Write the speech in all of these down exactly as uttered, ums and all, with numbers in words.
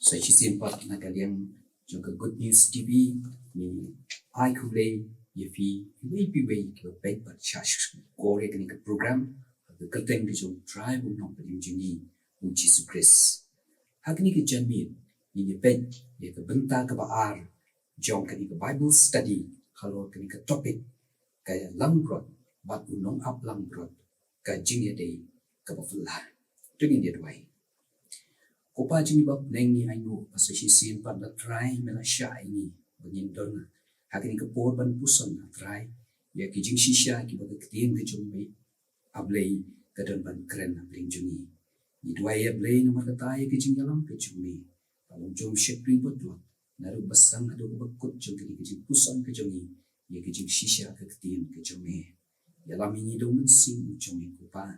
Sa shisien pat na ka liang jong ka Good News T V, ngi ai khublei ïa phi iwei pa iwei kiba peit bad shah shkor ïa kane ka program ha ka kyrteng ka jong U Trai bad U Nongpynim jong ngi U Jisu Khrist. Ha kane ka janmiet ngin ïa peit ïa ka bynta kaba ar jong kane ka Bible study halor kane ka topic, ka langbrot bad u nongaplangbrot, ka jingïadei kaba phylla. To ngin ïa duwai. Ko Pa jong ngi ba ha bneng, ngi ainguh ba sa shisien pat la Trai me la shah ïa ngi ba ngin don ha kane ka por ban puson, la Trai, ïa ki jingshisha kiba ka ktien ka jong me, A Blei, ka don ban kren ha pdeng jong ngi. Ngi duwai, A Blei, namar kata ïa ka jingïalam ka jong me ka long jong shakri bad lut, naduh ba sdang haduh ba kut jong kane ka jingpuson ka jong ngi ïa ka jingshisha ka ktien ka jong me. Ïalam ïa ngi da U Mynsiem U jong me, ko Pa,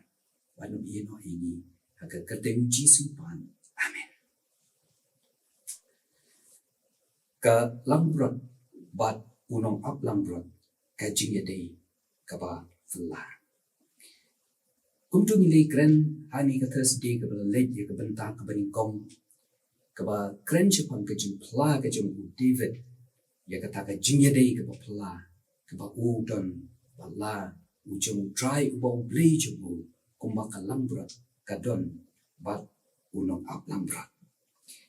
bad ïehnoh ïa ngi ha ka kyrteng U Jisu, ko Pa. Amen. Ka langbrot bad u nongaplangbrot, ka jingïadei kaba phylla. Kumto ngi la ïakren ha kane ka Thursday kaba la leit ïa ka bynta kaba nyngkong, kaba kren shaphang ka jingphylla ka jong u David ïa kata ka jingïadei kaba phylla kaba u don bad la u jong U Trai uba U Blei jong u, kumba ka langbrot ka don bad u nongaplangbrot.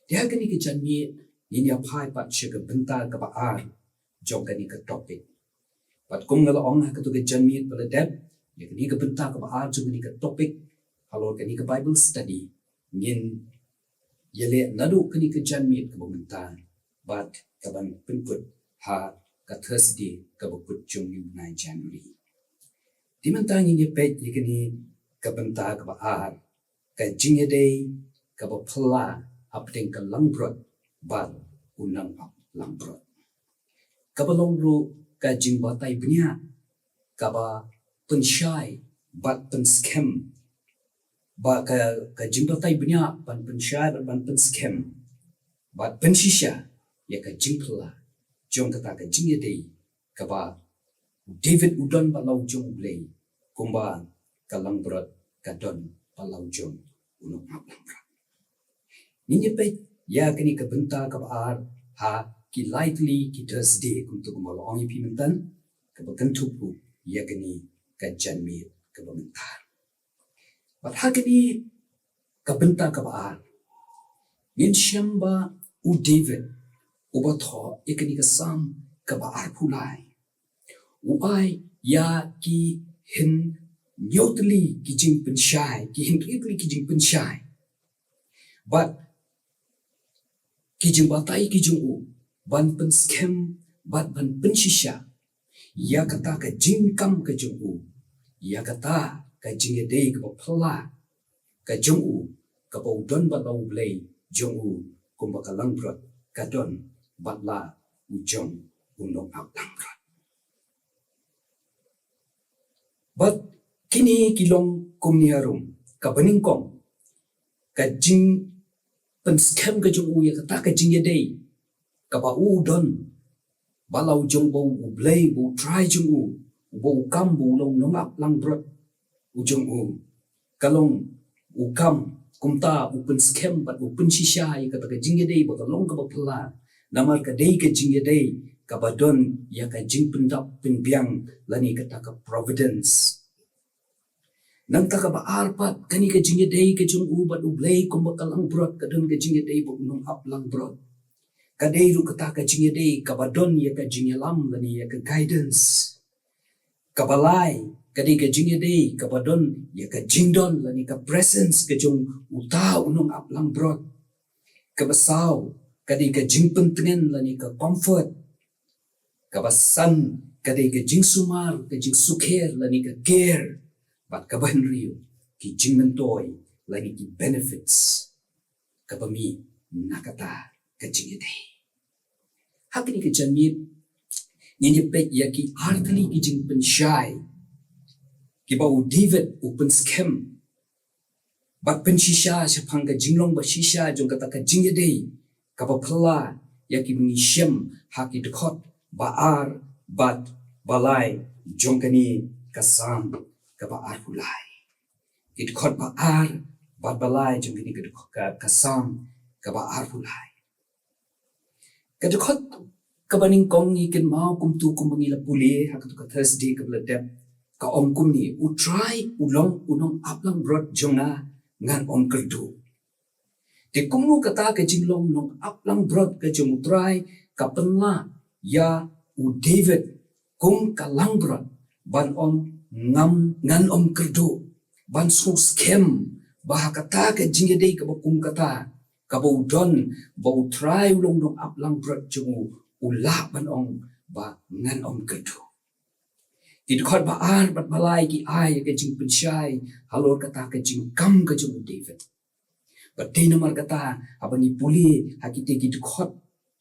Te ha kane ka janmiet ngin ïa phai pat sha ka bynta kaba ar jong kane ka topic. Bad kum nga la ong ha kato ka janmiet ba la dep, ïa kane ka bynta kaba ar jong kane ka topic halor kane ka Bible study ngin ïaleh naduh kane ka janmiet kaba mynta bad kaban pynkut ha ka Thursday kaba kut jong une u bnai January. Te mynta ngin ïa peit ïa kane ka bynta kaba ar, ka jingïadei kaba phylla hapdeng ka langbrot bad u nongaplangbrot. Kaba long ruh ka jingbatai bniah kaba pynshai bad pynskhem, ba ka, ka jingbatai bniah ban pynshai bad ban pynskhem bad pynshisha ïa ka jingphylla jong kata ka jingïadei kaba u David u don bad la u jong U Blei, kumba ka langbrot ka don bad la u jong u nongaplangbrot. Ngin ïa peit ïa kane ka bynta kaba ar ha ki lai tylli ki Thursday, kumto kumba la ong ïa phi mynta, kaba kynthup ruh ïa kane ka janmiet kaba mynta. Bad ha kane ka bynta kaba ar ngin shem ba u David uba thoh ïa kane ka Salm kaba arphew lai, u ai ïa ki hynñiew tylli ki jingpynshai, ki hynriew tylli ki jingpynshai, bad ki jingbatai ki jong u ban pynskhem bad ban pynshisha ïa kata ka jingkam ka jong u, ïa kata ka jingïadei kaba phylla ka jong u, kaba u don bad la U Blei jong u, kumba ka langbrot ka don bad la u jong u nongaplangbrot. Bad kine ki long kumne harum. Kaba nyngkong, ka jingpynskhem ka jong u ïa kata ka jingïadei kaba u don bad la u jong, ba u Blei, ba U Trai jong u, uba u kam, ba u long nongaplangbrot u jong u. Ka long u kam, kumta u pynskhem bad u pynshisha ïa kata ka jingïadei ba ka long kaba phylla, namar ka dei ka jingïadei kaba don ïa ka jingpyndap pynbiang lane kata ka providence. Nangta kaba ar pat, kane ka jingïadei ka jong u bad U Blei kumba ka langbrot ka don ka jingïadei bad u nongaplangbrot. Ka dei ruh kata ka jingïadei kaba don ïa ka jingïalam lane ïa ka guidance. Kaba lai, ka dei ka jingïadei kaba don ïa ka jingdon lane ka presence ka jong uta u nongaplangbrot. Kaba saw, ka dei ka jingpyntngen lane ka comfort. Kaba san, ka dei ka jingsumar, ka jingsukher lane ka care. Bad kaba hynriew, ki jingmyntoi lane ki benefits kaba mih na kata ka jingïadei. Ha kane ka janmiet ngin ïa peit ïa ki artylli ki jingpynshai kiba u David u pynskhem bad pynshisha shaphang ka jinglong ba shisha jong kata ka jingïadei kaba phylla, ïa kiba ngi shem ha ki dkhot ba ar bad ba lai jong kane ka Salm kaba arphew lai. Ki dkhot ba ar bad ba lai jong kane ka dkhot, ka, ka Salm kaba arphew lai. Ka dkhot kaba nyngkong ngi kynmaw kumtu kumba ngi la pule ha katu ka Thursday kaba la dep, ka ong kumne: U Trai u long u nongaplangbrot jong nga, ngan ym kyrduh. Te kumno kata ka jinglong nongaplangbrot ka jong U Trai ka pynlah ïa u David kum ka langbrot ban ong, ngam, ngan ym kyrduh, ban sngewskhem ba ha kata ka jingïadei kaba kum kata kaba u don, ba U Trai u long nongaplangbrot jong u, u lah ban ong ba ngan ym kyrduh. Ki dkhot ba ar bad ba lai ki ai ïa ka jingpynshai halor kata ka jingkam ka jong u David. Bad dei namar kata, haba ngi pule ha kitei ki dkhot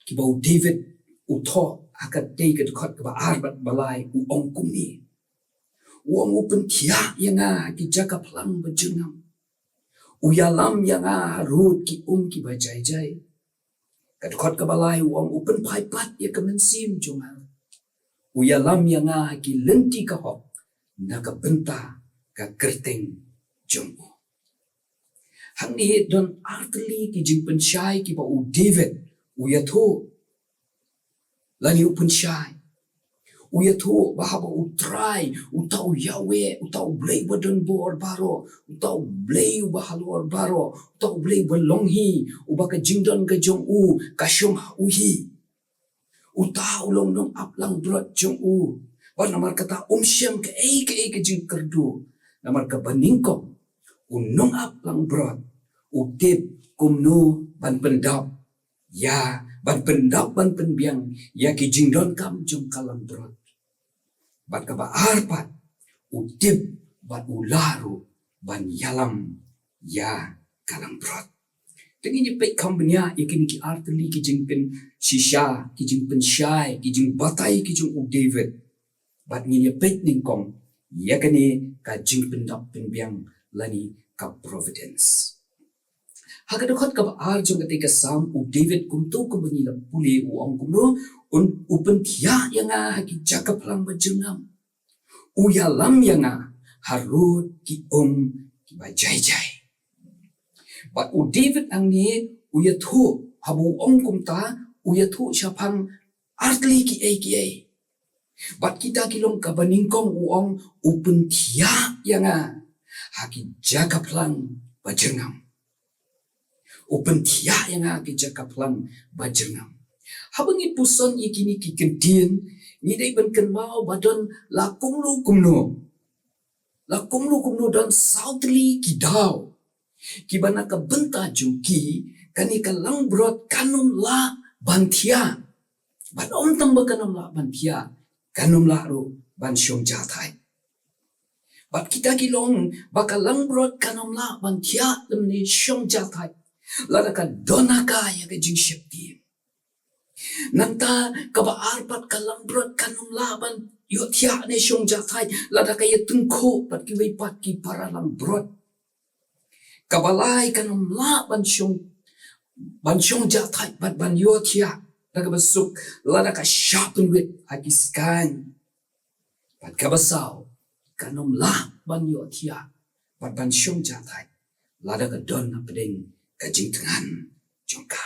kiba u David u thoh ha katei ka dkhot kaba ar bad ba lai, u ong kumne: U ong, u pynthiah ïa nga ha ki jaka phlang ba jyrngam, u ïalam ïa nga harud ki um kiba jai jai. Ka dkhot kaba lai, u ong, u pynphai pat ïa ka mynsiem jong nga, u ïalam ïa nga ha ki lynti ka hok na ka bynta ka kyrteng jong u. Hangne don artylli ki jingpynshai kiba u David u ïathuh. Lane u pynshai, u ïathuh ba haba U Trai, uta u Yahweh, uta u Blei uba don bor baroh, uta u Blei uba halor baroh, uta u Blei uba long hi, uba ka jingdon ka jong u ka shong ha u hi, uta u long nongaplangbrot jong u. Bad namar kata um shem kaei kaei ka jingkyrduh. Namar kaba nyngkong, u nongaplangbrot u tip kumno ban pyndap ïa, ban pyndap ban pynbiang ïa ki jingdonkam jong ka langbrot. Bad kaba ar pat, u tip bad u lah ruh ban ïalam ïa ka langbrot. Te ngin ïa peit kham bniah ïa kine ki artylli ki jingpynshisha, ki jingpynshai, ki jingbatai ki jong u David. Bad ngin ïa peit nyngkong ïa kane ka jingpyndap pynbiang lane ka providence. Ha ka dkhot kaba ar jong katei ka Salm, u David kumto kumba ngi la pule u ong kumno, un, u pynthiah ïa nga ha ki jaka phlang ba jyrngam, u ïalam ïa nga harud ki um kiba jai jai. Bad u David hangne u ïathuh, haba u ong kumta, u ïathuh shaphang artylli kiei kiei. Bad kita ki long, kaba nyngkong u ong, u pynthiah ïa nga ha ki jaka phlang ba jyrngam. U pynthiah ïa nga ha ki jaka phlang ba jyrngam. Haba ngi puson ïa kine ki kyntien, ngi dei ban kynmaw ba don la kumno kumno, la kumno kumno don saw tylli ki daw kiba na ka bynta jong ki, kane ka langbrot kan ym lah ban thiah. Bad ym tang ba kan ym lah ban thiah, kan ym lah ruh ban shong jahthait. Bad kita ki long ba ka langbrot kan ym lah ban thiah lymne shong jahthait lada ka don ha ka ïa ka jingsheptieng. Nangta kaba ar pat, ka langbrot kan ym lah ban ïohthiah ne shong jahthait lada ka ïatyngkhuh bad kiwei pat ki para langbrot. Kaba lai, kan ym lah ban shong, ban shong jahthait bad ban ïohthiah, da kaba suk, lada ka shah pynwit ha ki skaiñ. Bad kaba saw, kan ym lah ban ïohthiah bad ban shong jahthait lada ka don hapdeng ka jingthngan jong ka.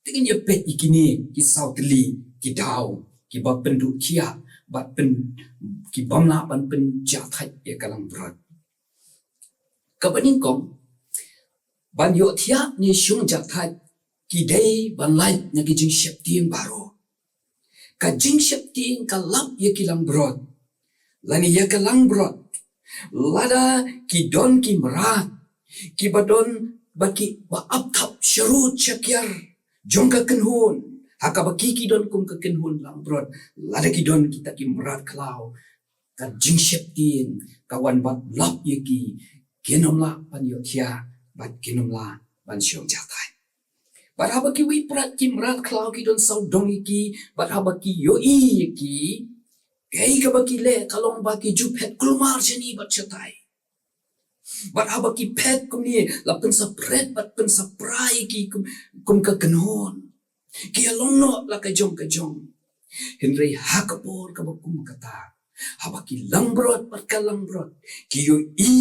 Te ngin ïa peit ïa kine ki saw tylli ki daw kiba pynduh thiah bad pyn, ki bym lah ban pynjahthait ïa ka langbrot. Kaba nyngkong, ban ïohthiah ne shong jahthait ki dei ban lait na ki jingsheptieng baroh. Ka jingsheptieng ka lap ïa ki langbrot, lane ïa ka langbrot. Lada ki don ki mrad kiba don, ba ki, ba ap thap sharud shakiar jong ka kynhun, ha kaba ki, ki don kum ka kynhun langbrot, lada ki don kita ki mrad khlaw, ka jingsheptieng ka wan bad lap ïa ki, kin ym lah ban ïohthiah bad kin ym lah ban shong jahthait. Bad haba kiwei pat ki mrad khlaw ki don sawdong ïa ki, bad haba ki ïohi ïa ki, kaei kaba ki leh ka long ba ki ju phet kulmar shane bad shatai. Bad haba ki phet kumne, la pynsapret bad pynsapra ïa ki kum, kum ka kynhun. Ki ïa long noh la ka jong ka jong. Hynrei ha ka por kaba kum kata, haba ki langbrot bad ka langbrot ki ïohi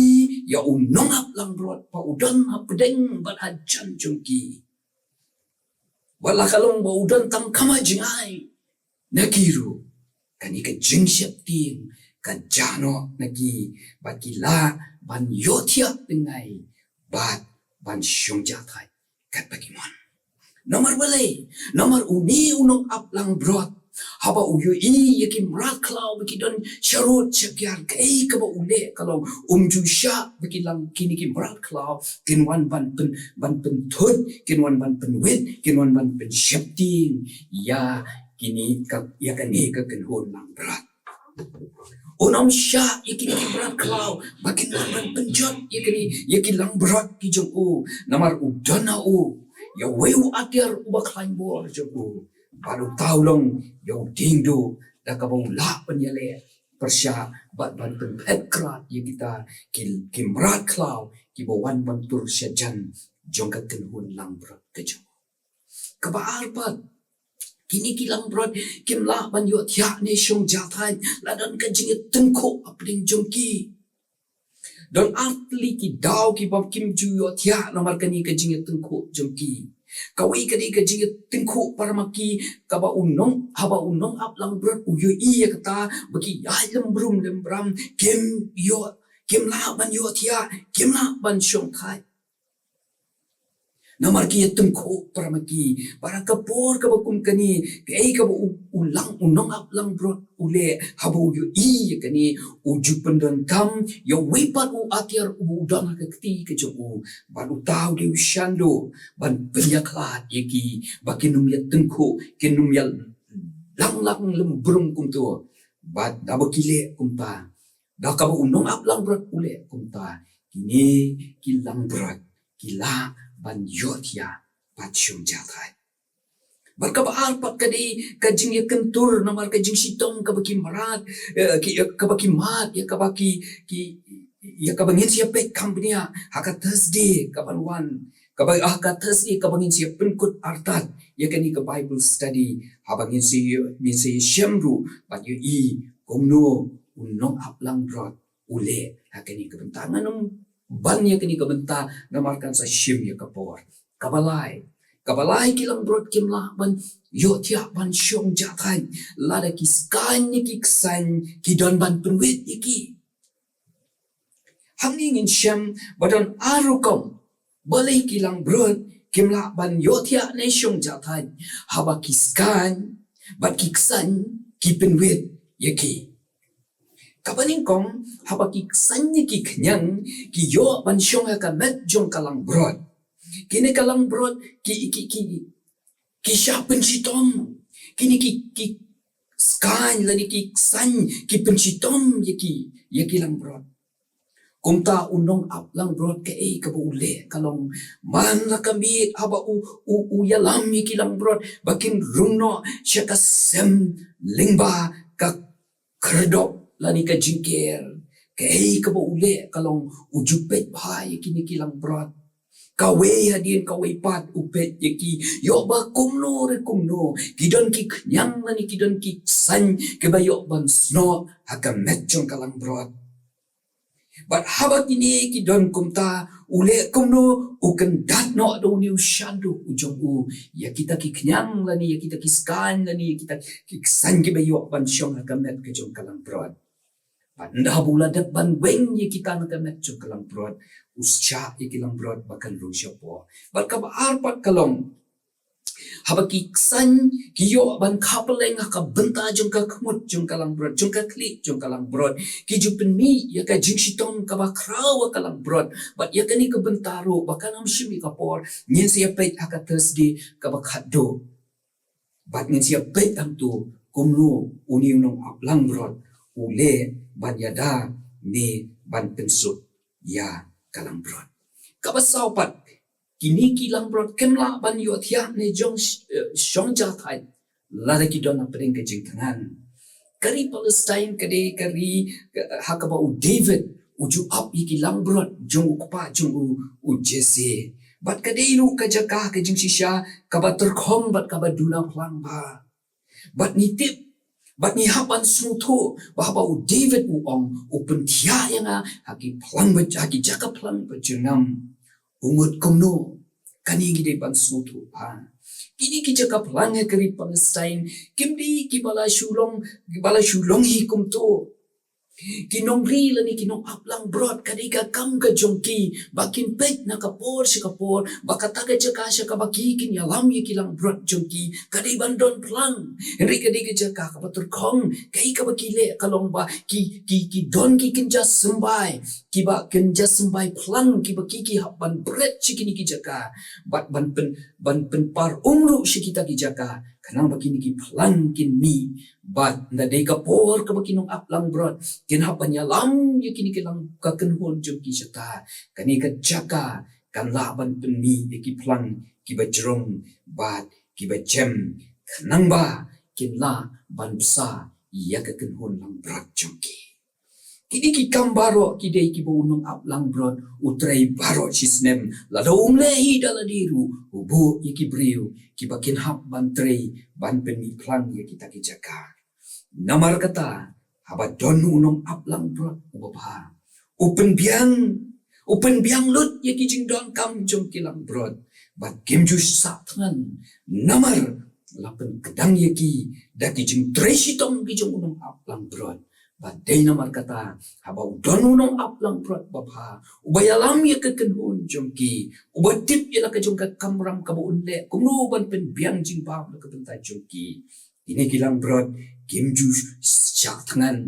ïa u nongap langbrot ba u don hapdeng bad hajan jong ki, Wat la ka long ba u don tang khmat jingai na ki ruh, kane ka jingsheptieng ka jah noh na ki, bad ki lah ban ïohthiah tyngai bad ban shong jahthait katba ki mon. Namar balei? Namar une u nongaplangbrot, haba u ïohi ïa ki mrad khlaw ba ki don sharud shakiar, kaei kaba u leh ka long, um ju shah ba ki lang, kine ki mrad khlaw kin wan ban pyn, ban pynthut, kin wan ban pynwit, kin wan ban pynsheptieng ïa kine ka, ïa kane ka kynhun langbrot. Un ym shah ïa kine ki mrad khlaw ba kin wan ban pynjot ïa kine, ïa ki langbrot ki jong u, namar u don ha u ïa uwei u atiar uba khlaiñ bor jong u, bad uta u long ïa u diengduh da kaba u lah ban ïaleh pyrshah bad ban pynphet krad ïa kita ki, ki mrad khlaw kiba wan ban tur sha jan jong ka kynhun langbrot ka jong u. Kaba ar pat, kine ki langbrot kim lah ban ïohthiah ne shong jahthait la don ka jingïatyngkhuh hapdeng jong ki. Don ar tylli ki daw kiba kim ju ïohthiah namar kane ka jingïatyngkhuh jong ki. Kawei ka dei ka jingïatyngkhuh para ma ki, kaba u nong, haba u nongaplangbrot u ïohi ïa kata ba ki ïaid lem brum lem bram, kim ïoh, kim lah ban ïohthiah, kim lah ban shong thait. Namar ki ïatyngkhuh para ma ki, para ka por kaba kum kane, kaei kaba u, u lang, u nongaplangbrot u leh, haba u ïohi ïa kane, u ju pyndonkam ïa uwei pat u atiar uba u don ha ka kti ka jong u, bad uta u dei u shandu ban pynïakhlad ïa ki ba kin ym ïatyngkhuh, kin ym ïalang lang lem brum kumto. Bad da ba ki leh kumta, da kaba u nongaplangbrot u leh kumta, kine ki langbrot ki lah ban ïohthiah bad shong jahthait. Bad kaba ar pat ka dei ka jingïakyntur namar ka jingshitom kaba ki mrad, eh, ki, eh, kaba ki mad, ïa kaba ki, ki, ïa kaba ngin sa ïa peit kham bniah ha ka Thursday kaban wan, kaba, ha ka Thursday kaba ngin sa ïa pynkut artat ïa kane ka Bible study, haba ngin sa ïa, ngin sa ïa shem ruh bad ïohi kumno u nongaplangbrot u leh ha kane ka bynta. Ngan ym ban ïa kane ka bynta namar kan sa shim ïa ka por. Kaba lai, kaba lai ki langbrot kim lah ban ïohthiah ban shong jahthait lada ki skaiñ ne ki ksaiñ ki don ban pynwit ïa ki. Hangne ngin shem ba don ar rukom balei ki langbrot kim lah ban ïohthiah ne shong jahthait, haba ki skaiñ bad ki ksaiñ ki pynwit ïa ki. Kaba nyngkong, haba ki ksaiñ ne ki khñiang ki ïoh ban shong ha ka met jong ka langbrot, kine ka langbrot ki, ki, ki, ki shah pynshitom. Kine ki, ki skaiñ lane ki ksaiñ ki pynshitom ïa ki, ïa ki langbrot. Kumta u nongaplangbrot kaei kaba u leh ka long, man la ka miet haba u, u, u ïalam ïa ki langbrot ba kin rung noh sha ka sem lyngba ka khyrdop lane ka jingker, kaei kaba u leh ka long, u ju peit bha ïa kine ki langbrot. Kawei hadien kawei pat u peit ïa ki, ïoh ba kumno re kumno ki don ki khñiang lane ki don ki ksaiñ kiba ïoh ban snoh ha ka met jong ka langbrot. Bad haba kine ki don kumta, u leh kumno? U kyndat noh da une u shandu u jong u ïa kita ki khñiang lane ïa kita ki skaiñ lane ïa kita ki ksaiñ kiba ïoh ban shong ha ka met ka jong ka langbrot. Bad ynda haba u la dep ban weng ïa kita na ka met jong ka langbrot, u shah ïa ki langbrot ba kan rung shapoh. Bad kaba ar pat ka long, haba ki ksaiñ ki ïoh ban kha pylleng ha ka bynta jong ka khmut jong ka langbrot, jong ka khlieh jong ka langbrot, ki ju pynmih ïa ka jingshitom kaba khraw ha ka langbrot. Bad ïa kane ka bynta ruh ba kan ym shim ïa ka por, ngin sa ïa peit ha ka Thursday kaba khatduh. Bad ngin sa ïa peit hangto kumno une u nongaplangbrot u leh ban ïada ne ban pynsuk ïa ka langbrot. Kaba saw pat, kine ki langbrot kim lah ban ïohthiah ne jong, eh, shong jahthait lada ki don hapdeng ka jingthngan. Ka ri Palestine ka dei ka ri, eh, ha kaba u David u ju ap ïa ki langbrot jong u kpa jong u, u Jesse. Bad ka dei ruh ka jaka ka jingshisha kaba tyrkhong bad kaba duna phlang bha. Bad ngi tip, bad ngi hap ban sngewthuh ba haba u David u ong, u pynthiah ïa nga ha ki phlang ba, ha ki jaka phlang ba jyrngam, u mut kumno. Kane ngi dei ban sngewthuh bha. Kine ki jaka phlang ha ka ri Palestine kim dei kiba la shu long, kiba la shu long hi kumto. Ki nongri lane ki nongap langbrot ka dei ka kam ka jong ki ba kin peit na ka por sha ka por ba kata ka jaka sha kaba ki kin ïalam ïa ki langbrot jong ki ka dei ban don phlang. Hynrei ka dei ka jaka kaba tyrkhong kaei kaba ki leh ka long ba ki, ki, ki don ki kynja symbai, kiba kynja symbai phlang kiba ki, ki hap ban bret sha kine ki jaka bad ban pyn, ban pynpar um ruh sha kita ki jaka khnang ba kine ki phlang kin mih. Bad ynda dei ka por kaba ki nongap langbrot kin hap ban ïalam ïa kine ki lang, ka kynhun jong ki shata, kane ka jaka kan lah ban pynmih ïa ki phlang kiba jrong bad kiba jem khnang ba kin lah ban bsa ïa ka kynhun langbrot jong ki. Kine ki kam baroh ki dei kiba u nongap langbrot u trei baroh shi snem, lada um leh hi da lade ruh u buh ïa ki briew kiba kin hap ban trei ban pynmih phlang ïa kita ki jaka. Namar kata, haba don u nongap langbrot uba bha, u pynbiang, u pynbiang lut ïa ki jingdonkam jong ki langbrot bad kim ju sah thngan namar la pynkdang ïa ki da ki jingtrei shitom ki jong u nongap langbrot. Bad dei namar kata, haba u don u nongap langbrot ba bha uba ïalam ïa ka kynhun jong ki, uba tip ïa la ka jong ka kamram kaba un leh kumno ban pynbiang jingbam na ka bynta jong ki, kine ki langbrot kim ju shah thngan.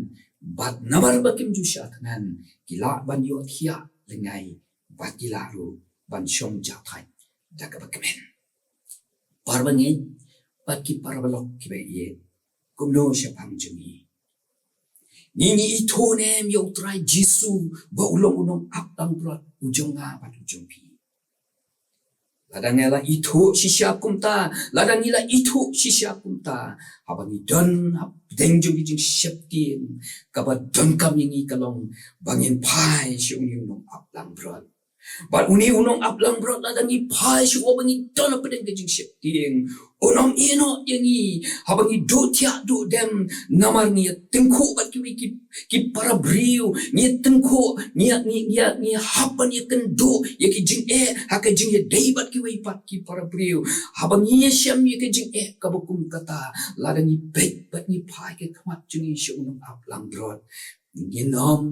Bad namar ba kim ju shah thngan, ki lah ban ïohthiah lyngngai bad ki lah ruh ban shong jahthait da kaba kmen. Para bangeit bad ki para balok kiba ïeit, kumno shaphang jong ngi? Ngi, ngi ithuh ne em ïa u Trai Jisu ba u long u nongap langbrot u jong nga bad u jong phi? Lada ngi la ithuh shisha kumta, lada ngi la ithuh shisha kumta, haba ngi don hapdeng jong ki jingsheptieng, kaba donkam ïa ngi ka long ba ngin phai sha une u nongap langbrot. Bad une u nongap langbrot lada ngi phai sha u, haba ngi don hapdeng ka jingsheptieng, un ym ïehnoh ïa ngi haba ngi duh thiah duh dem, namar ngi ïa tyngkhuh bad kiwei ki, ki para briew, ngi ïa tyngkhuh, ngi ïa, ngi, ngi ïa, ngi ïa hap ban ïa kynduh ïa ki jingeh ha ka jingïadei bad kiwei pat ki para briew. Haba ngi ïa shem ïa ka jingeh kaba kum kata, lada ngi peit bad ngi phai ka khmat jong ngi sha u nongap langbrot, ngin ym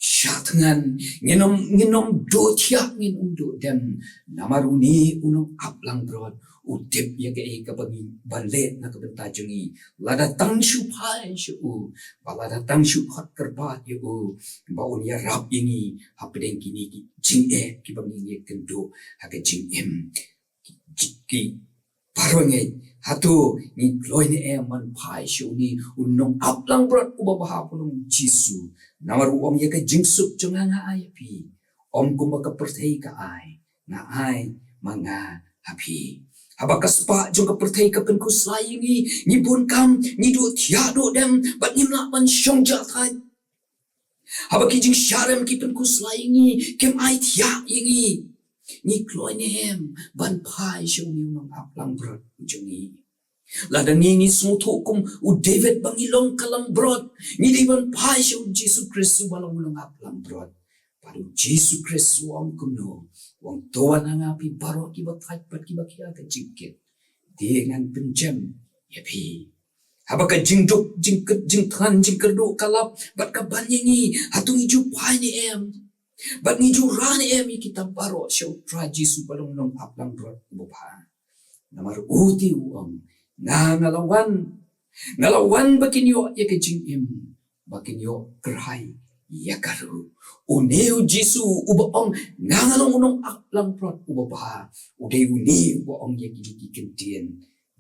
shah thngan, ngin ym, ngin ym duh thiah, ngin ym duh dem. Namar une u nongap langbrot u tip ïa kaei kaba ngi ban leh na ka bynta jong ngi. Lada tang shu phai sha u, ba lada tang shu khot kyrpad ïa u, ba un ïarap ïa ngi hapdeng kine ki jingeh kiba ngi ïa kynduh ha ka jingim. Ki, ki para bangeit, hato ngi kloi ne em ban phai sha une u nongap langbrot uba bha uba long Jisu? Namar u ong ïa ka jingsuk jong nga nga ai ha phi, ym kumba ka pyrthei ka ai, nga ai ma nga ha phi. Haba ka spah jong ka pyrthei ka pynkhuslai ïa ngi, ngi bun kam, ngi duh thiah duh dem bad ngim lah ban shong jahthait. Haba ki jingsharem ki pynkhuslai ïa ngi, kim ai thiah ïa ngi, ngi kloi ne em ban phai sha une u nongap langbrot u jong ngi? Lada ngi, ngi sngewthuh kum u David ba ngi long ka langbrot, ngi dei ban phai sha u Jisu Khrist uba long u nongap langbrot. Bad u Jisu Khrist u ong kumno? U ong, to wan ha nga phi baroh kiba thait bad kiba khia ka jingkit, te ngan pynjem ïa phi. Haba ka jingduk jingkit jingthngan jingkyrduh ka lap bad ka ban ïa ngi, hato ngi ju phai ne em? Bad ngi ju rah ne em ïa kita baroh sha u Trai Jisu ba long u nongap langbrot uba bha? Namar u te u ong, nga, nga la wan, nga la wan ba kin ïoh ïa ka jingim, ba kin ïoh kyrhai ïa ka ruh. Une u Jisu uba ong, nga, nga long u nongap langbrot uba bha, u dei une uba ong ïa kine ki kyntien,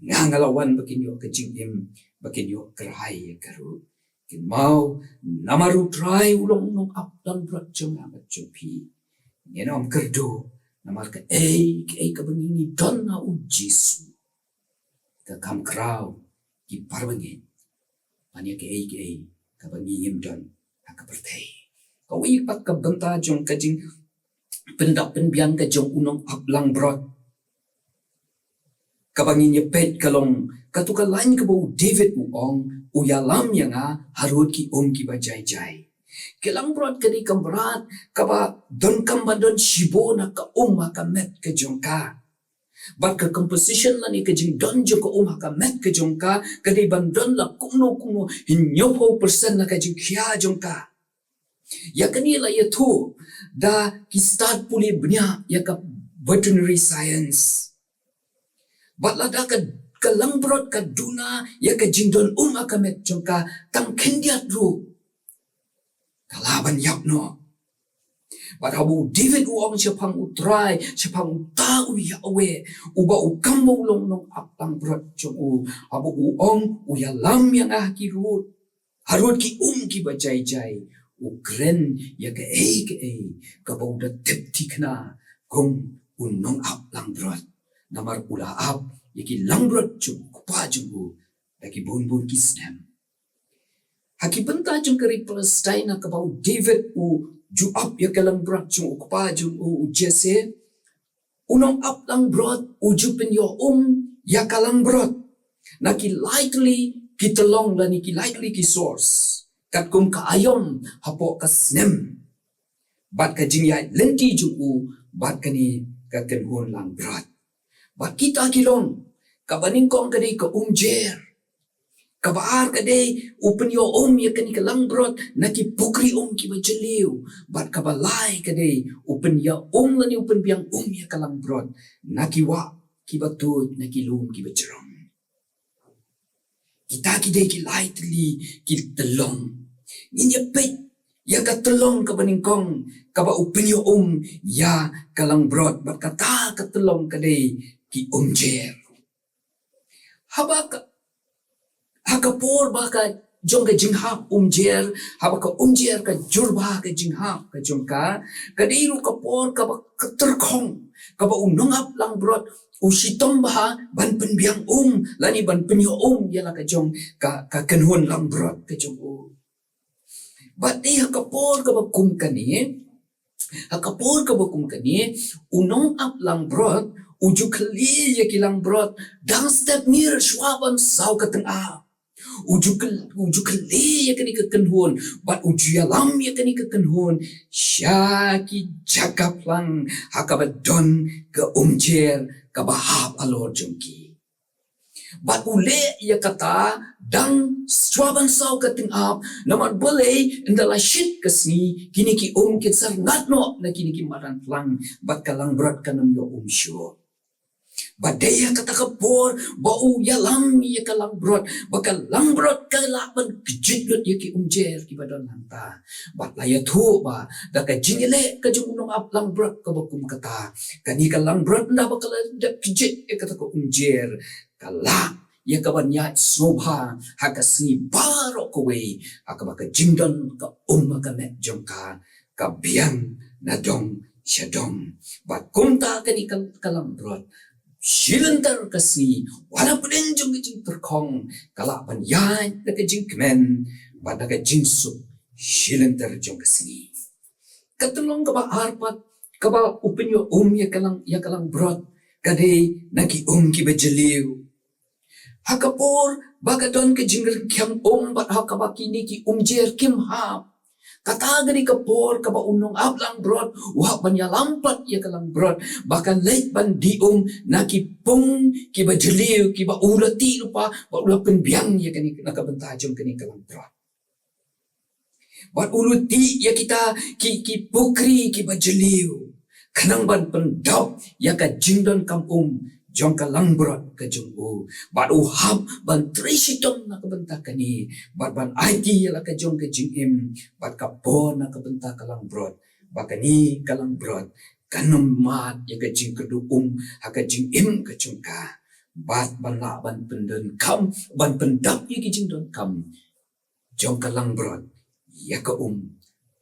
nga, nga la wan ba kin ïoh ka jingim, ba kin ïoh kyrhai ïa ka ruh. Kynmaw, namar u Trai u long u nongap langbrot jong nga bad jong phi, ngin ym kyrduh namar kaei kaei kaba ngi, ngi don ha u Jisu. Ka kham khraw, ki para bangeit, ban ïa kaei kaei kaba ngi ngim don ha ka pyrthei. Kawei pat ka bynta jong ka jingpyndap pynbiang ka jong u nongap langbrot kaba ngin ïa peit ka long katu ka lain kaba u David u ong, u ïalam ïa nga harud ki um kiba jai jai. Ka langbrot ka dei ka mrad kaba donkam ban don shibun na ka um ha ka met ka jong ka. Bad ka composition lane ka jingdon jong ka um ha ka met ka jong ka, ka dei ban don la kumno kumno, hynñiewphew percent na ka jingkhia jong ka. Ïa kane la ïathuh da ki stad pule bniah ïa ka veterinary science. Bad lada ka, ka langbrot ka duna ïa ka jingdon um ha ka met jong ka tang khyndiat ruh, ka lah ban ïap noh. Bad haba u David u ong shaphang U Trai, shaphang uta u Yahweh, uba u kam ba u long nongap langbrot jong u, haba u ong, u ïalam ïa nga ha ki rud, harud ki um kiba jai jai, u kren ïa kaei kaei kaba u da tip thikna kum u nongap langbrot. Namar u la ap ïa ki langbrot jong u kpa jong u da ki bun bun ki snem. Ha ki bynta jong ka ri Palestine, ha kaba u David u ju ap ïa ka langbrot jong u kpa jong u, u Jesse, u nongap langbrot u ju pynïoh um ïa ka langbrot na ki lai tylli ki tyllong lane ki lai tylli ki source, katkum ka aïom hapoh ka snem, bad ka jingïaid lynti jong u bad kane ka kynhun langbrot. Bad kita ki long, kaba nyngkong ka dei ka umjer. Kaba ar ka dei u pynïoh um ïa kane ka langbrot na ki pukri um kiba jylliew. Bad kaba lai ka dei u pynïoh um lane u pynbiang um ïa ka langbrot na ki wah kiba tuid, na ki lum kiba jrong. Kita ki dei ki lai tylli ki tyllong. Ngin ïa peit ïa ka tyllong kaba nyngkong kaba u pynïoh um ïa ka langbrot, bad kata ka tyllong ka dei ki umjer. Haba ka, ha ka por ba ka jong ka jinghap umjer, haba ka umjer ka jur bha ka jinghap ka jong ka, ka dei ruh ka por kaba ka tyrkhong, kaba u nongap langbrot u shitom bha ban pynbiang um lane ban pynïoh um ïa la ka jong ka, ka kynhun langbrot ka jong u. Bad dei ha ka por kaba kum kane, ha ka por kaba kum kane, u nongap langbrot u ju khlieh ïa ki langbrot dang step miet shuwa ban saw ka tyngab. U ju khl-, u ju khlieh ïa kane ka kynhun, bad u ju ïalam ïa kane ka kynhun sha ki jaka phlang ha kaba don ka umjer kaba hap halor jong ki. Bad u leh ïa kata dang shuwa ban saw ka tyngab, namar balei, ynda la shit ka sngi, kine ki um kin sa rngat noh na kine ki madan phlang, bad ka langbrot kan ym ïoh um shuh. Bad dei ha kata ka por ba u ïalam ïa ka langbrot, ba ka langbrot ka lah ban kjit lut ïa ki umjer kiba don hangta. Bad la ïathuh ba da ka jingïaleh ka jong u nongap langbrot kaba kum kata, kane ka langbrot ynda ba ka la dep kjit ïa kata ka umjer, ka lah ïa ka ban ïaid sngewbha ha ka sngi baroh kawei, ha kaba ka jingdon ka um ha ka met jong ka ka biang na dong sha dong. Bad kumta kane ka, ka langbrot, shi lynter ka sngi, wat hapdeng jong ka jingtyrkhong, ka lah ban ïaid na ka jingkmen bad na ka jingsuk shi lynter jong ka sngi. Ka tyllong kaba ar pat kaba u pynïoh um ïa ka lang, ïa ka langbrot, ka dei na ki um kiba jylliew. Ha ka por ba ka don ka jingryngkhiang um bad ha kaba kine ki umjer kim hap, kata ka dei ka por kaba u nongap langbrot u hap ban ïalam pat ïa ka langbrot ba kan leit ban dih um na ki pung kiba jylliew kiba u la tih lypa, ba u la pynbiang ïa kane na ka bynta jong kane ka langbrot. Bad u la tih ïa kita ki, ki pukri kiba jylliew, khnang ban pyndap ïa ka jingdonkam um jong ka langbrot ka jong u. Bad u hap ban trei shitom na ka bynta kane, bad ban aiti ïa la ka jong ka jingim, bad ka por na ka bynta ka langbrot, ba kane ka langbrot kan ym mad ïa ka jingkyrduh um ha ka jingim ka jong ka. Bad ban lah ban pyndonkam, ban pyndap ïa ka jingdonkam jong ka langbrot ïa ka um,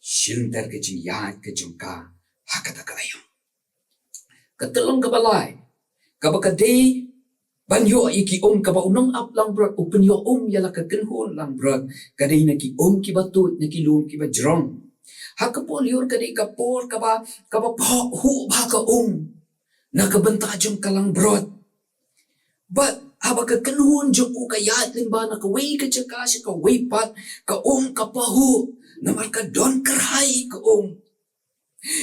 shi lynter ka jingïaid ka jong ka ha kata ka aïom. Ka tyllong kaba lai, kaba ka dei ban ïoh ïa ki um, kaba u nongap langbrot u pynïoh um ïa la ka kynhun langbrot, ka dei na ki um kiba tuid, na ki lum kiba jrong. Ha ka por lyiur ka dei ka por kaba, kaba phoh huh bha ka um na ka bynta jong ka langbrot. Bad haba ka kynhun jong u ka ïaid lyngba na kawei ka jaka sha kawei pat, ka um ka phoh huh, namar ka don kyrhai ka um.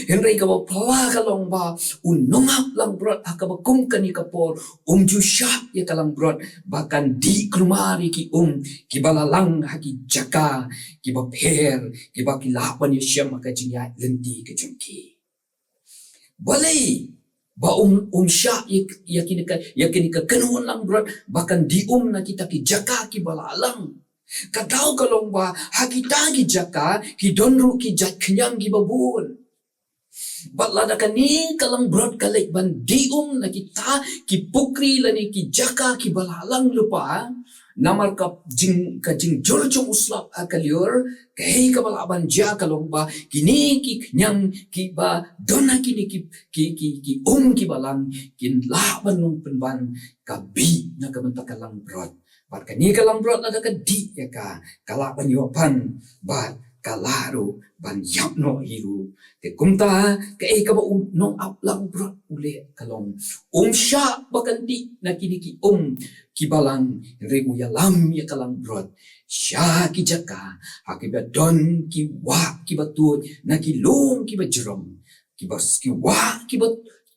Hynrei kaba phylla ka long ba u nongaplangbrot ha kaba kum kane ka por um ju shah ïa ka langbrot ba kan dih kulmar ïa ki um kiba la lang ha ki jaka kiba pher, kiba ki lah ban ïashem ha ka jingïaid lynti ka jong ki. Balei ba um, um shah ïa, ïa kine ka, ïa kine ka kynhun langbrot ba kan dih um na kita ki jaka kiba la lang? Ka daw ka long ba ha kita ki jaka ki don ruh ki jait khñiang kiba bun. Bad lada kane ka langbrot ka leit ban dih um na kita ki pukri lane ki jaka kiba la lang lypa, namar ka jing, ka jingjur jong u slap ha ka lyiur, kaei kaba lah ban jia ka long ba kine ki khñiang kiba don ha kine ki, ki, ki, ki um kiba lang kin lah ban long pynban ka bih na ka bynta ka langbrot. Bad kane ka langbrot lada ka dih ïa ka, ka lah ban ïoh pan bad ka lah ruh ban ïap noh hi ruh. Te kumta kaei kaba u nongaplangbrot u leh ka long, um shah ba kan dih na kine ki um kiba lang, hynrei u ïalam ïa ka langbrot sha ki jaka ha kiba don ki wah kiba tuid na ki lum kiba jrong, kiba s-, ki wah kiba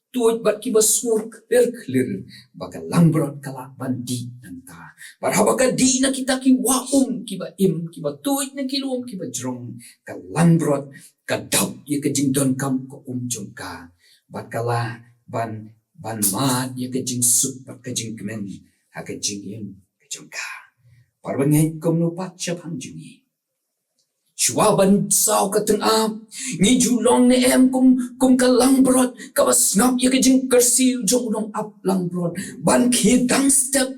tuid bad kiba sngur khlir khlir, ba ka langbrot ka lah ban dih nangta. Bad haba ka dih na kita ki wah um kiba im, kiba tuid na ki lum kiba jrong, ka langbrot ka dap ïa ka jingdonkam ka um jong ka, bad ka lah ban, ban mad ïa ka jingsuk bad ka jingkmen ha ka jingim ka jong ka. Para bangeit, kumno pat shaphang jong ngi? Shuwa ban saw ka tyngab, ngi ju long ne em kum, kum ka langbrot kaba sngap ïa ka jingkyrsiew jong u nongaplangbrot ban khie dang step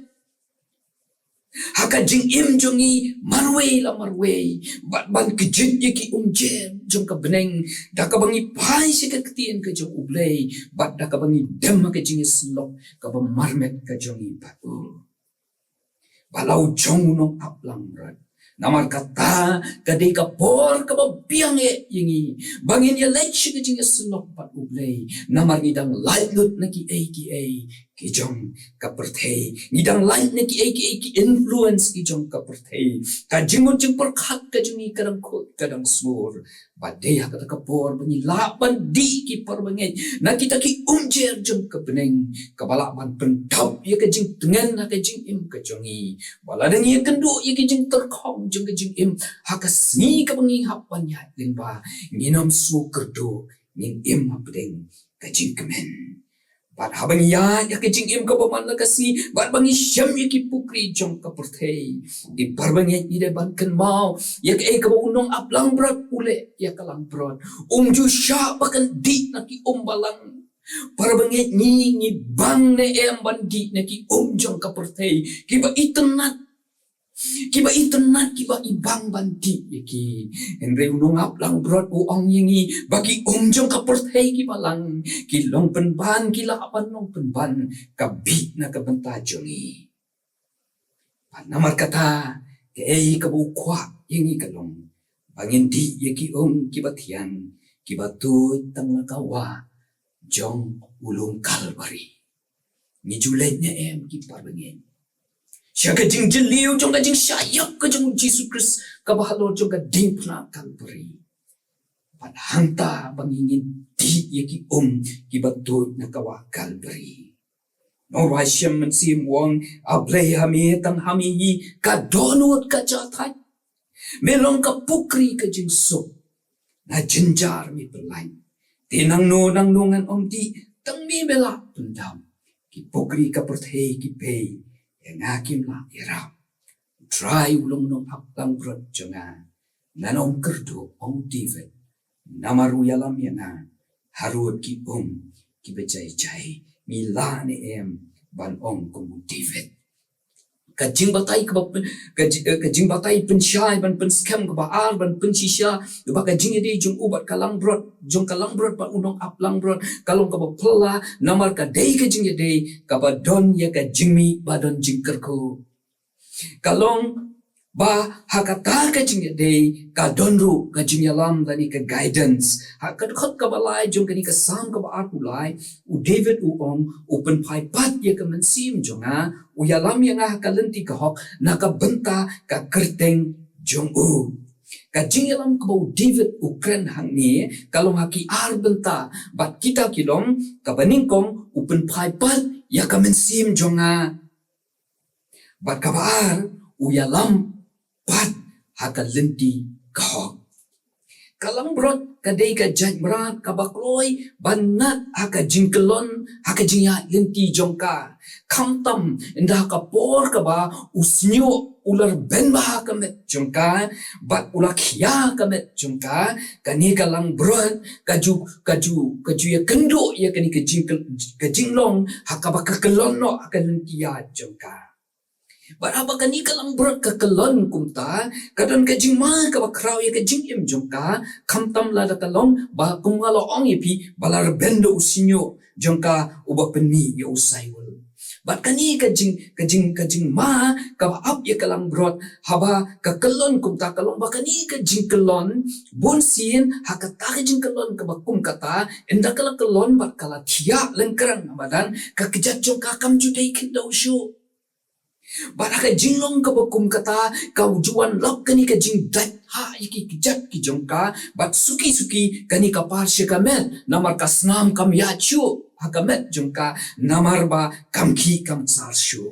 ha ka jingim jong ngi marwei la marwei, bad ban kjit ïa ki umjer jong ka bneng da kaba ngi phai sha ka ktien ka jong U Blei, bad da kaba ngi dem ha ka jingïasyllok kaba marmet ka jong ngi bad u? Ba la u jong u nongaplangbrot, namar kata ka dei ka por kaba biang eh ïa ngi ba ngin ïaleit sha ka jingïasyllok bad U Blei, namar ngi dang lait lut na kiei kiei ki jong ka pyrthei, ngi dang lait na kiei kiei ki influence ki jong ka pyrthei. Ka jingmut jingpyrkhat ka jong ngi ka dang khuid ka dang sngur. Ba dei ha kata ka por ba ngi lah ban dih, ki para bangeit, na kita ki umjer jong ka bneng kaba lah ban pyndap ïa ka jingtngen ha ka jingim ka jong ngi. Ba lada ngi ïakynduh ïa ki jingtyrkhong jong ka jingim ha ka sngi kaba ngi hap ban ïaid lyngba, ngin ym sngewkyrduh, ngin im hapdeng ka jingkmen. Bad haba ngi ïaid ïa ka jingim kaba man la ka sngi, bad ba ngi shem ïa ki pukri jong ka pyrthei, ki para bangeit, ngi dei ban kynmaw ïa kaei kaba u nongaplangbrot u leh ïa ka langbrot. Um ju shah ba kan dih na ki um balang. Para bangeit, ngi, ngi bang ne em ban dih na ki um jong ka pyrthei kiba itynnat, kiba itynnat, kiba i bang ban dih ïa ki? Hynrei u nongaplangbrot u ong ïa ngi ba ki um jong ka pyrthei kiba lang ki long pynban, ki lah ban long pynban ka bih na ka bynta jong ngi. Bad namar kata, kaei kaba u kwah ïa ngi ka long ba ngin dih ïa ki um kiba thiang, kiba tuid tang na ka wah jong u lum Kalbari. Ngi ju leit ne em, ki para bangeit, sha ka jingjylliew jong ka jingshah ïap ka jong U Jisu Khrist kaba halor jong ka diengphna Kalbari? Bad hangta ba ngi ngin dih ïa ki um kiba tuid na ka wah Kalbari. Nongwai shem mynsiem u ong, A Blei, ha me, tang ha me hi ka dohnud ka jahthait. Me long ka pukri ka jingsuk, na jynjar me pynlait. Te nangno nangno ngan ym dih, tang me me lah pyndam. Ki pukri ka pyrthei ki pei, ïa nga kim lah ïarap. U Trai u long u nongaplangbrot jong nga, ngan ym kyrduh, ong u David, namar u ïalam ïa nga harud ki um kiba jai jai. Ngi lah ne em ban ong kum u David? Ka jingbatai kaba pyn-, ka ji-, eh, ka jingbatai pynshai ban pynskhem kaba ar ban pynshisha ba ka jingïadei jong u bad ka langbrot, jong ka langbrot bad u nongaplangbrot, ka long kaba phylla, namar ka dei ka jingïadei kaba don ïa ka jingmih ba don jingkyrkhu. Ka long ba ha kata ka jingïadei ka don ruh ka jingïalam lane ka guidance. Ha ka dkhot kaba lai jong kane ka Salm kaba arphew lai, u David u ong, u pynphai pat ïa ka mynsiem jong nga, u ïalam ïa nga ha ka lynti ka hok na ka bynta ka kyrteng jong u. Ka jingïalam kaba u David u kren hangne ka long ha ki ar bynta, bad kita ki long: kaba nyngkong, u pynphai pat ïa ka mynsiem jong nga. Bad kaba ar, u ïalam pat ha ka lynti ka hok. Ka langbrot ka dei ka jait mrad kaba kloi ban ngat ha ka jingkyllon, ha ka jingïaid lynti jong ka. Khamtam ynda ha ka por kaba u shñiuh u la rben bha ha ka met jong ka, bad u la khia ka met jong ka, kane ka langbrot ka ju, ka ju, ka ju ïakynduh ïa kane ka jing, ka jinglong ha kaba ka kyllon noh ha ka lynti ïaid jong ka. Bad haba kane ka langbrot ka kyllon kumta, ka don ka jingma kaba khraw ïa ka jingim jong ka, khamtam lada ka long ba kum nga la ong ïa phi, ba la rben da u shñiuh jong ka uba pynmih ïa u Saul. Bad kane ka jing, ka jing, ka jingma kaba ap ïa ka langbrot, haba ka kyllon kumta, ka long ba kane ka jingkyllon, bunsien ha kata ka jingkyllon kaba kum kata, ynda ka la kyllon bad ka la thiah lyngkrang madan, ka kjat jong ka kam ju dei khyndew shuh. Bad ha ka jinglong kaba kum kata, ka ju wan lap kane ka jingdait ha ïa ki kjat ki jong ka, bad suki suki kane ka par sha ka met, namar ka snam kam ïaid shuh ha ka met jong ka, namar ba kam khih kam sar shuh.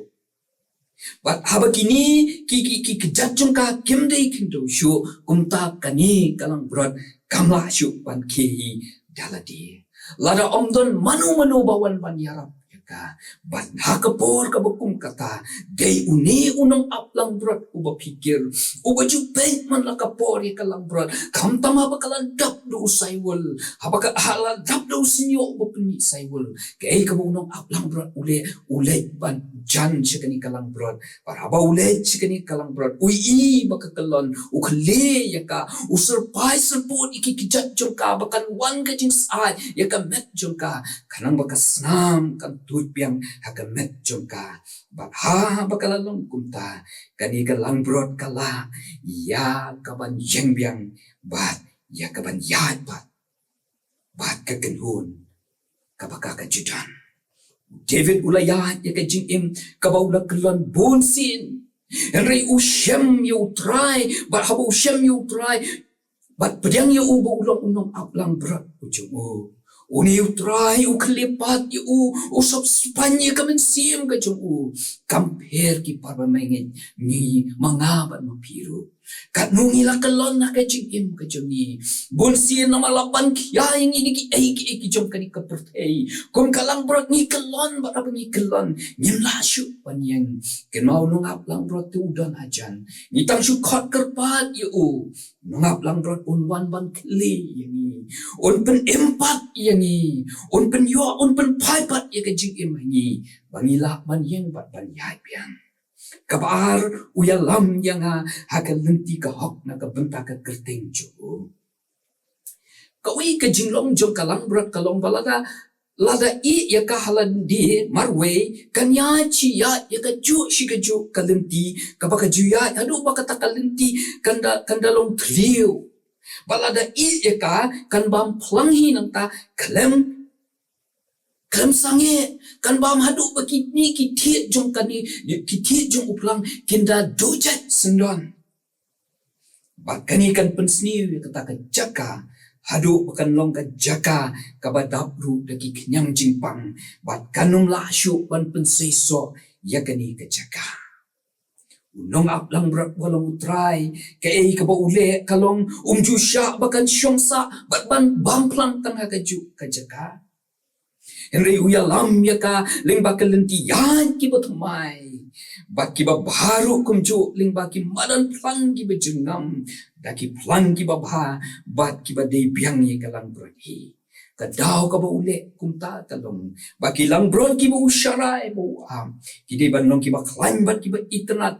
Bad haba kine ki, ki, ki kjat jong ka kim dei khyndew shuh, kumta kane ka langbrot kam lah shuh ban khie hi da lade. Lada ym don mano mano ba wan ban ïarap ïa ka. Bad ha ka por kaba kum kata, dei une u nongap langbrot uba phikir, uba ju peit man la ka por ïa ka langbrot, khamtam haba ka la dap da u Saul, haba ka, ha la dap da u shñiuh uba pynmih Saul. Kaei kaba u nongap langbrot u leh, u leit ban jan sha kane ka langbrot. Bad haba u leit sha kane ka langbrot, u ïohi ba ka kyllon, u khleh ïa ka, u syrpai syrpud ïa ki kjat jong ka, ba kan wan ka jingshai ïa ka met jong ka, khnang ba ka snam kan tuid biang ha ka met jong ka. Bad haba ka la long kumta, kane ka langbrot ka lah ïa ka ban ïeng biang, bad ïa ka ban ïaid pat bad ka kynhun kaba ka ka ju don. David u la ïaid ïa ka jingim kaba u la kyllon bunsien. Hynrei u shem ïa U Trai, bad haba u shem ïa U Trai, bad pdiang ïa u ba u long u nongap langbrot u jong u, une U Trai u khyllipmat ïa u, u sop spah ïa ka mynsiem ka jong u. Kam pher ki para bangeit, ngi, ma nga bad ma phi ruh. Katno ngi la kyllon ha ka jingim ka jong ngi. Bunsien namar la ban khia ïa ngi na kiei kiei ki jong kane ka pyrthei. Kum ka langbrot ngi kyllon, bad haba ngi kyllon, ngim lah shuh ban ïeng. Kynmaw, u nongap langbrot te u don hajan. Ngi tang shu khot kyrpad ïa u. U nongap langbrot un wan ban kylli ïa ngi. Un pynim pat ïa ngi. Un pynïoh, un pynphai pat ïa ka jingim ha ngi, ba ngi lah ban ïeng bad ban ïaid biang. Kaba ar, u ïalam ïa nga ha ka lynti ka hok na ka bynta ka kyrteng jong u. Kawei ka jinglong jong ka langbrot ka long ba lada, lada ïeh ïa ka ha lade marwei, kan ïaid shi ïaid ïa kajuh shi kajuh ka lynti, kaba ka ju ïaid haduh ba kata ka lynti kan da, kan da long thliew. Bad lada ïeh ïa ka, kan bam phlang hi nangta, khlem, khlem sangeh, kan bam haduh ba kine ki thied jong kane, ki thied jong u phlang kin da duh jait syndon. Bad kane kan pynsniew ïa kata ka jaka, haduh ba kan long ka jaka kaba dap ruh da ki khñiang jingpang, bad kan ym lah shuh ban pynseisoh ïa kane ka jaka. U nongap langbrot ba long U Trai, kaei kaba u leh ka long, um ju shah ba kan shong sah bad ban bam phlang tang ha kajuh ka jaka. Hynrei u ïalam ïa ka lyngba ka lynti ïaid kiba thymmai, bad kiba bha ruh kumjuh lyngba ki madan phlang kiba jyrngam, da ki phlang kiba bha bad kiba dei biang ïa ka langbrot hi. Ka daw kaba u leh kumta ka long ba ki langbrot kiba u sharai ba u ap, ki dei ban long kiba khlaiñ bad kiba itynnad.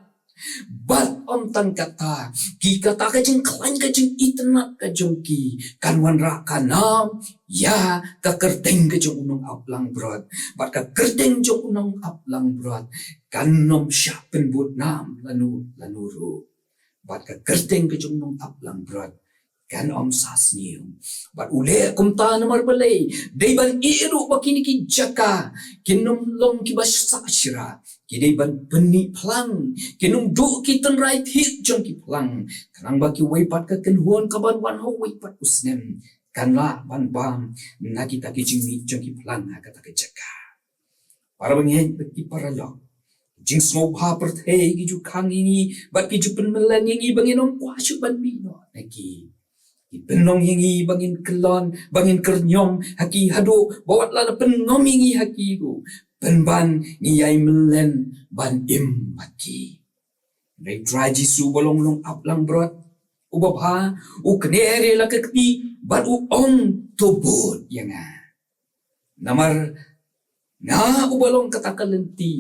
Bad ym tang kata, ki kata ka jingkhlaiñ ka jingitynnad ka jong ki kan wanrah ka nam ïa ka kyrteng ka jong u nongap langbrot. Bad ka kyrteng jong u nongap langbrot kan ym shah pynbud nam lano lano ruh. Bad ka kyrteng ka jong u nongap langbrot kan ym sah sniew. Bad u leh kumta namar balei? Dei ban ïeh ruh ba kine ki jaka kin ym long kiba sah shira. Ki dei ban pynmih phlang, kin ym duh ki tynrai thied jong ki phlang. Khnang ba kiwei pat ka kynhun kaban wan ha uwei pat u snem kan lah ban bam na kita ki jingmih jong ki phlang ha kata ka jaka. Para bangeit bad ki paralok, jingsngewbha pyrthei ki ju khang ïa ngi bad ki ju pynmlien ïa ngi ba ngin ym kwah shuh ban mih noh na ki. Ki pynlong ïa ngi ba ngin kyllon, ba ngin kyrñiom ha ki haduh ba wat la pynngom ïa ngi ha ki ruh, pynban ngi ïai mlien ban im bad ki. Hynrei u Trai Jisu uba long nongap langbrot uba bha, u kner ïa la ka kti bad u ong, to bud ïa nga. Namar nga uba long kata ka lynti,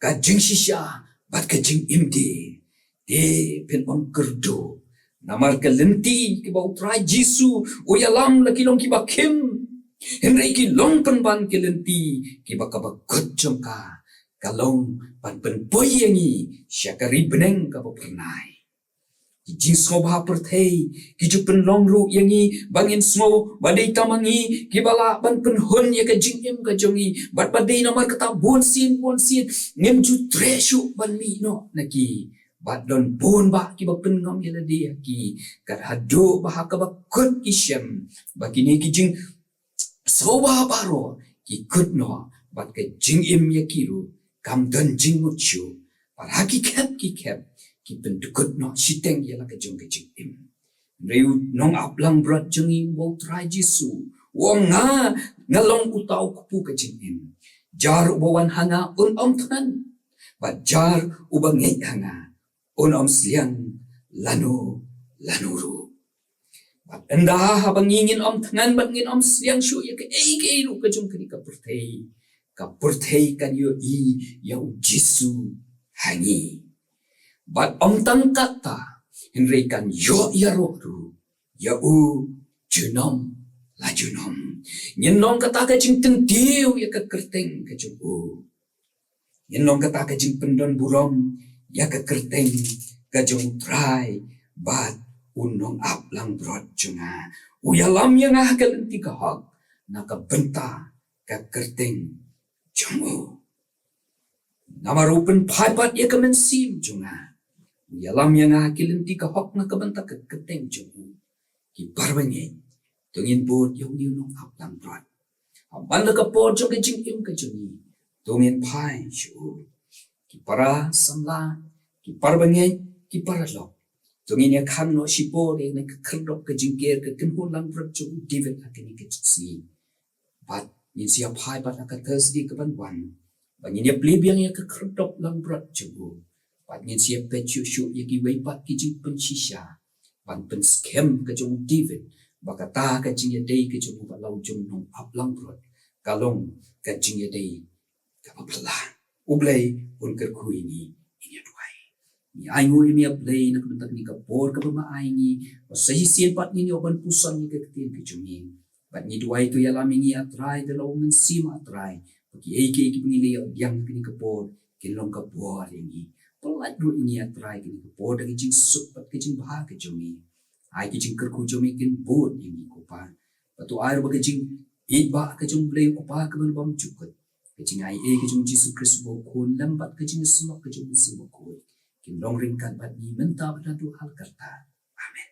ka jingshisha bad ka jingim de, te phin ym kyrduh. Namar ka lynti kiba u Trai Jisu u ïalam la ki long kiba khim, hynrei ki long pynban ki lynti kiba kaba kut jong ka ka long ban pynpoi ïa ngi sha ka ri bneng kaba phyrnai. Ki jingsngewbha pyrthei ki ju pynlong ruh ïa ngi ba ngin sngew ba dei tang ma ngi kiba lah ban pynhun ïa ka jingim ka jong ngi, bad ba dei namar kata bunsien bunsien ngim ju treh shuh ban mih noh na ki. Bad don bun bah kiba pynngam ïa lade ha ki, kat haduh ba ha kaba kut ki shem ba kine ki jing sngewbha baroh ki kut noh, bad ka jingim ïa ki ruh kam don jingmut shuh. Bad ha ki khep ki khep ki pyndkut noh shiteng ïa la ka jong ka jingim. Hynrei u nongap langbrot jong ngi uba u Trai Jisu u ong, nga, nga long uta u kpu ka jingim. Jar uba wan ha nga un ym thngan, bad jar uba ngeit ha nga un ym sliang lano lano ruh. Bad ynda haba ngi ngin ym thngan bad ngin ym sliang shuh ïa kaei kaei ruh ka jong kane ka pyrthei, ka pyrthei kan ïohi ïa u Jisu ha ngi. Bad ym tang katta, hynrei kan ïoh ïaroh ruh ïa u junom la junom. Ngin long kata ka jingtyntew ïa ka kyrteng ka jong u. Ngin long kata ka jingpyndonburom ïa ka kyrteng ka jong u Trai bad u nongap langbrot jong nga. U ïalam ïa nga ha ka lynti ka hok na ka bynta ka kyrteng jong u. Namar u pynphai pat ïa ka mynsiem jong nga. U ïalam ïa nga ha ka lynti ka hok na ka bynta ka kyrteng jong u. Ki para bangeit, to ngin bud ïa une u nongap langbrot. Ha man la ka por jong ka jingim ka jong ngi, to ngin phai sha u. Ki para samla, ki para bangeit, ki paralok, to ngin ïa khang noh shipor ïa kane ka khyrdop ka jingker ka kynhun langbrot jong u David ha kane ka sngi. Bad ngin sa ïa phai bad ha ka Thursday kaban wan ba ngin ïa plie biang ïa ka khyrdop langbrot jong u. Bad ngin sa ïa peit shuh shuh ïa kiwei pat ki jingpynshisha ban pynskhem ka jong u David ba kata ka jingïadei ka jong u bad la u jong u nongap langbrot ka long ka jingïadei kaba phylla. U Blei un kyrkhu ïa ngi. Ngin ïa duwai. Ngi ainguh ïa me, A Blei, na ka bynta kane ka por kaba me ai ïa ngi ba sa shisien pat ngin ïoh ban puson ïa ka ktien ka jong me. Bad ngi duwai to ïalam ïa ngi, A Trai, da la u Mynsiem, A Trai, ba kiei kiei kiba ngi la ïoh biang ha kane ka por kin long ka bor ïa ngi. Pyllait ruh ïa ngi, A Trai, kane ka por da ka jingsuk bad ka jingbha ka jong me. Ai ka jingkyrkhu jong me kin bud ïa ngi, ko Pa. Bad to ai ruh ba ka jingïeit ba ka jong u Blei, ko Pa, kaba bymjukut, ka jingaiei ka jong u Jisu Khrist uba u Khun, lem bad ka jingïasyllok ka jong u Mynsiem Bakhuid, kin long ryngkat bad ngi mynta bad naduh ha la karta. Amen.